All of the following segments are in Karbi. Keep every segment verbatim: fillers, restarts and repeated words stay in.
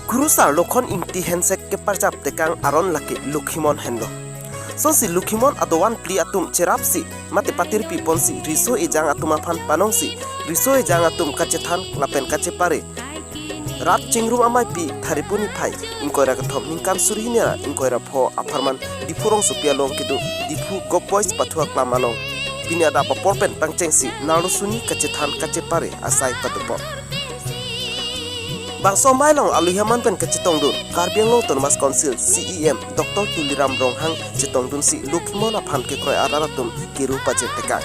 Kurusar Lokhon Ingti Hensek keparjap tekang aron lake Lokhimon henlo. Sonsi Lokhimon adovan phli atum cherapsi mate patirpi ponsi riso ejang atum aphan panongsi riso ejang atum kachethan lapen kachepare rat chingrum ameipi Tharipuni phai ingkoi ra kethom ningkan suri hini ra ingkoi ra pho apharman Diphu rongsopi along kedo Diphu Govt Boys pathu aklam along pini adap apor pen pangchengsi nerlo suni kachethan kachepare asai padopon. Bangso amei along alohi aman pen kachetongdun Karbi Anglong Autonomous Council C E M Doctor Tuliram Ronghang chetongdunsi Lokhimon aphan kekroi arat atum kiru pajir tekang.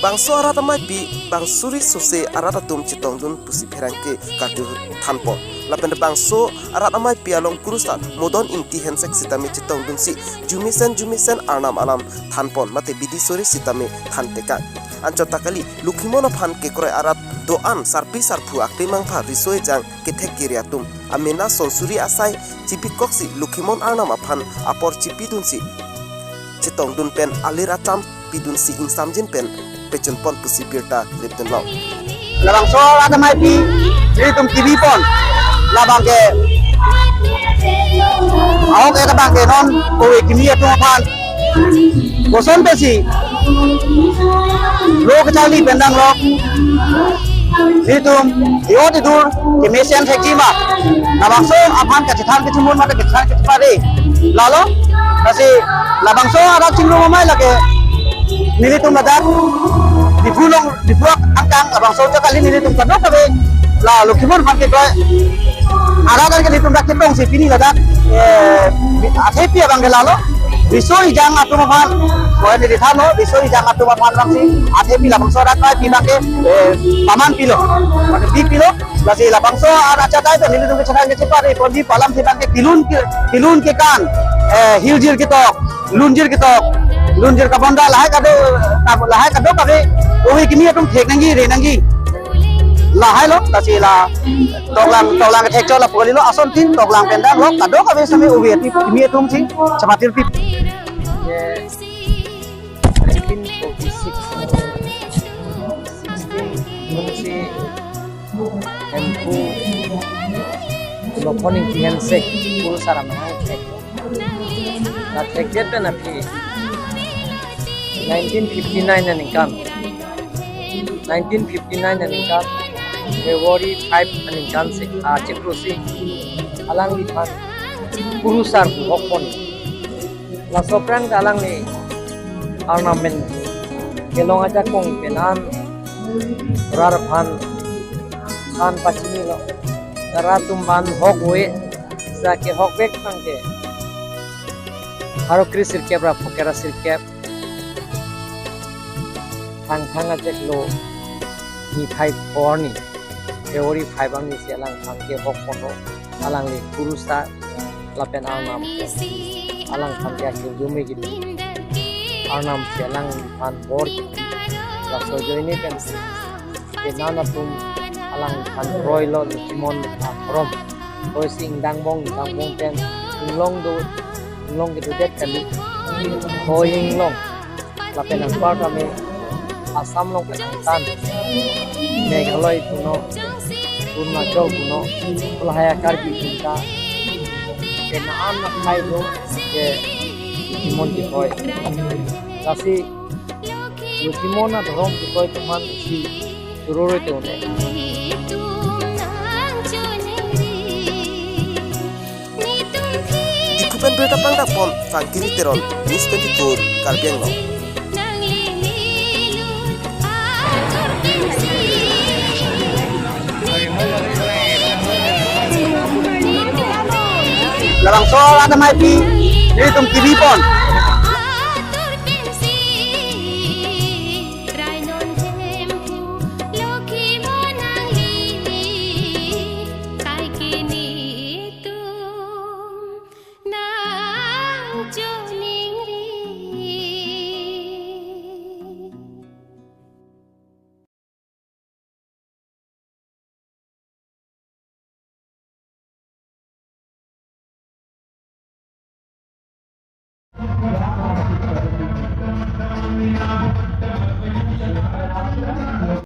Bangso arat ameipi bang suri sose arat atum chetongdun pusi pherangke karju thanpon. Lapen bangso arat ameipi along Kurusar Modon Ingti Hensek sitame chetongdunsi jumisen jumisen Arnam alam thanpon mate bidi suri sitame than tekang. Anchot ta kali, Lokhimon aphan kekroi arat do-an sarpi sarpo akli mangpha riso ejang kethek kiri atum amena sonsuri asai chibikoksi Lokhimon Arnam aphan apor chipidunsi chetongdun pen alir acham pidunsi ingsamjin pen pechunpon pusi birta ripdunlong. Labangso arat ameipi nelitum kibipon, labang ke ahok et abang ke non ove kimi atum aphan koson pensi lo kacharli pen dang lo. Nelitum yo tidur kemesen thekji ma. Labangso aphan kachethan kachemun mate kachethan kachepare lalo. Lasi labangso arat chingrum amei lake nelitum ladak Diphu along, Diphu angkang labangso chot kali nelitum kadokave la Lokhimon aphan kekroi arat an ke nelitum dak ketongsi pini ladak, eh, athepi abang ke lalo. Riso ejang atum aphan, koi neli thanlo, riso ejang atum aphan bangsi athepi labangso arat ameipi abang ke, eh, paman pilo, mane bik pilo. Lasi labangso arat achatai pen nelitum kachethan kachepare ponji pu alam si abang ke kelun ke, kelun kekan, eh, hiljir ketok, lunjir ketok, lunjir kabonda lahai kado, kab-, lahai kadokave ove kimi atum thek nangji, re nangji. Lahai lo, lasi la toklang, toklang kethek chot lapu kalilo, asontin toklang pen dang lo kadokave same ove kimi atum si chepatirpi. Ye nineteen forty-six, sixteen, Hemphu Lokhon Ingti Hensek, Kurusar amahang thek. La thekdet pen aphi nineteen fifty-nine aningkan, nineteen fifty-nine aningkan February five aningkan si, ah, chikrosi alangliphan Kurusar pu hokpon. Laso aphrang ta alangli Arnam pen kelong ajakong pen an rat aphan than pachinilo. Rat atum aphan hok ove, sa kehok vek abang ke pharo kre sirkep ra phokera sirkep Thangthang achiklo niphai pho arni, February five arni si alangphan kehok ponlo. Alangli Kurusar lapen Arnam, alangphan ke akirjume kipi, Arnam si alangphan bor kipi. Laso ajoine pen si kenan atum alangphan kroilo Lokhimon arom. Kroisi ingdang bong, ingdang bong pen inglong do, inglong kedodet kali. Ko inglong. Lapen anpar kami Assam along pen angtan, Meghalaya punon, Arunachal punon, lahai a Karbi atum ta kenan akhai do ke Lokhimon kekroi. Lasi Lokhimon adhorom kekroi atum aphan isi choro roi te un-e. Diphu pen birta pangdakpon Pangkiri Teron, News twenty-four, Karbi Anglong. Labangso arat ameipi nelitum kibipon.